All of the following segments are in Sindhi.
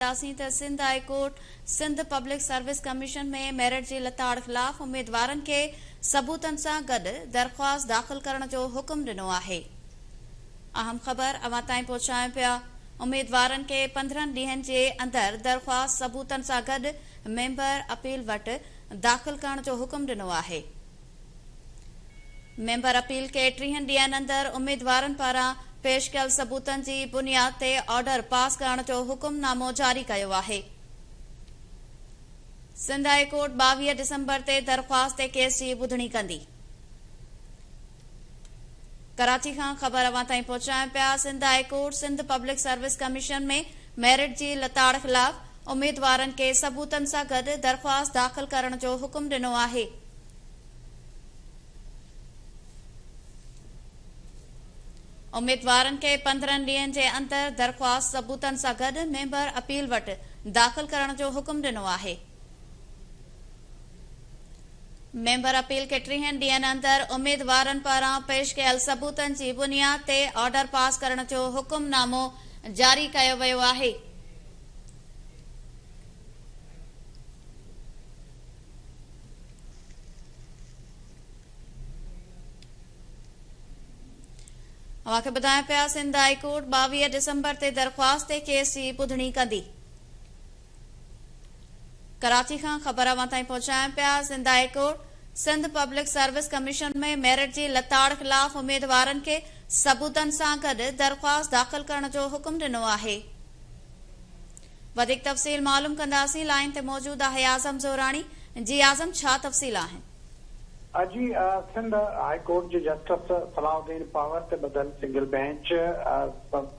ٻڌائينداسين ته Sindh high court Sindh public service commission ۾ merit جي لتاڙ خلاف اميدوارن کي ثبوتن سان گڏ درخواست داخل ڪرڻ جو حڪم ڏنو آهي. اهم خبر اوهان تائين پهچايون پيا اميدوارن کي 15 ڏينهن جي اندر درخواست ثبوتن سان گڏ ميمبر اپيل وٽ داخل ڪرڻ جو حڪم ڏنو آهي. ميمبر اپيل کي 30 ڏينهن اندر اميدوارن پاران پيش ڪيل ثبوتن جي بنياد تي آرڊر پاس ڪرڻ جو حڪم نامو جاري ڪيو آهي. سنڌ هاء ڪورٽ 22 ڊسمبر تي درخواست تي ڪيس جي ٻڌڻي ڪندي. ڪراچي کان خبر اوهان تائين پهچايون پيا Sindh high court Sindh public service commission ۾ merit جي لتاڙ خلاف اميدوارن کي ثبوتن سان گڏ درخواست داخل ڪرڻ جو حڪم ڏنو آهي. اميدوارن کي 15 ڏينهن جي اندر درخواست ثبوتن سان گڏ ميمبر اپيل وٽ داخل ڪرڻ جو حڪم ڏنو آهي. ميمبر اپيل کي 30 ڏينهن اندر اميدوارن پاران پيش ڪيل ثبوتن جي بنياد تي آرڊر پاس ڪرڻ جو حڪم نامو جاري ڪيو ويو آهي. اوهان کي ٻڌايان پيا سنڌ هاء ڪورٽ 22 ڊسمبر تي درخواست تي ڪيس جي ٻڌڻي ڪندي. ڪراچي کان خبر اوهان تائين پهچايان پيا Sindh high court Sindh public service commission ۾ merit جي لتاڙ خلاف اميدوارن کي ثبوتن سان گڏ درخواست داخل ڪرڻ جو حڪم ڏنو آهي. وڌيڪ تفصيل معلوم ڪنداسين لائين تي موجود آهي اعظم زهراڻي جي اعظم ڇا تفصيل آهن. جي سنڌ هاء ڪورٽ جي جسٽس صلاح الدين پاور تي ٻڌل سنگل بينچ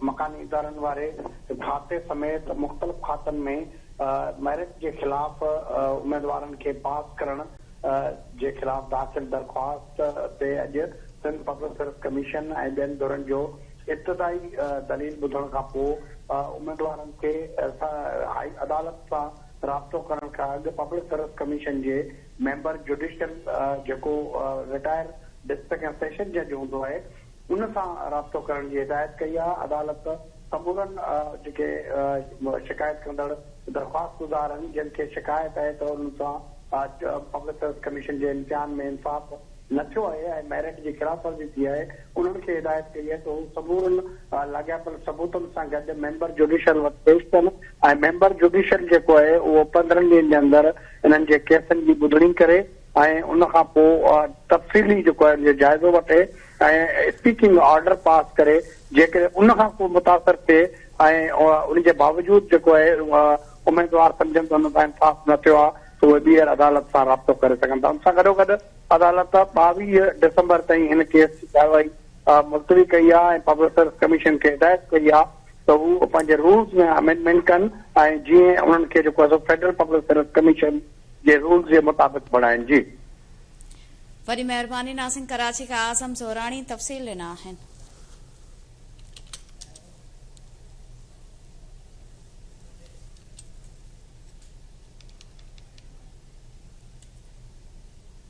مڪاني ادارن واري کاتي سميت مختلف کاتن ۾ ميرٽ جي خلاف اميدوارن کي پاس ڪرڻ جي خلاف داخل درخواست تي اڄ سنڌ پبلڪ سروس ڪميشن ۽ ٻين ڌرين جو ابتدائي دليل ٻڌڻ کان پوء اميدوارن کي هائي عدالت سان رابطو ڪرڻ کان اڳ پبلڪ سروس ڪميشن جي ميمبر جوڊيشل جيڪو رٽائر ڊسٽرڪٽ ۽ سيشن جج هوندو آهي ان سان رابطو ڪرڻ جي هدايت ڪئي آهي. عدالت سمورن جيڪي شڪايت ڪندڙ درخواست گذار آهن جن کي شڪايت آهي ته انهن سان پبلڪ سروس ڪميشن جي امتحان ۾ انصاف نه ٿيو آهي ۽ ميرٽ جي خلاف ورزي ٿي آهي انهن کي هدايت ڪئي آهي ته هو سمورن لاڳاپيل ثبوتن سان گڏ ميمبر جوڊيشل وٽ پيش ٿين ۽ ميمبر جوڊيشل جيڪو آهي اهو 15 ڏينهن جي اندر انهن جي ڪيسن جي ٻڌڻي ڪري ۽ ان کان پوء تفصيلي جيڪو آهي ان جو جائزو وٺي ۽ اسپيڪنگ آرڊر پاس ڪري جيڪڏهن ان کان ڪو متاثر ٿئي ۽ ان جي باوجود جيڪو آهي اميدوار سمجهن ته انهن سان انصاف نه ٿيو آهي ته اهي ٻيهر عدالت سان رابطو ڪري سگهن ٿا. ان سان گڏوگڏ عدالت 22 ڊسمبر تائين هن ڪيس جي ڪارروائي ملتوي ڪئي آهي ۽ پبلڪ سروس ڪميشن کي هدايت ڪئي آهي ته هو پنهنجي رولز ۾ امينڊمينٽ ڪن ۽ جيئن انهن کي جيڪو آهي سو فيڊرل پبلڪ سروس ڪميشن جي رولز جي مطابق بڻائين. جي. وڏي مهرباني ناظرين ڪراچي کان اعظم زهراڻي تفصيل ڏنا آهن.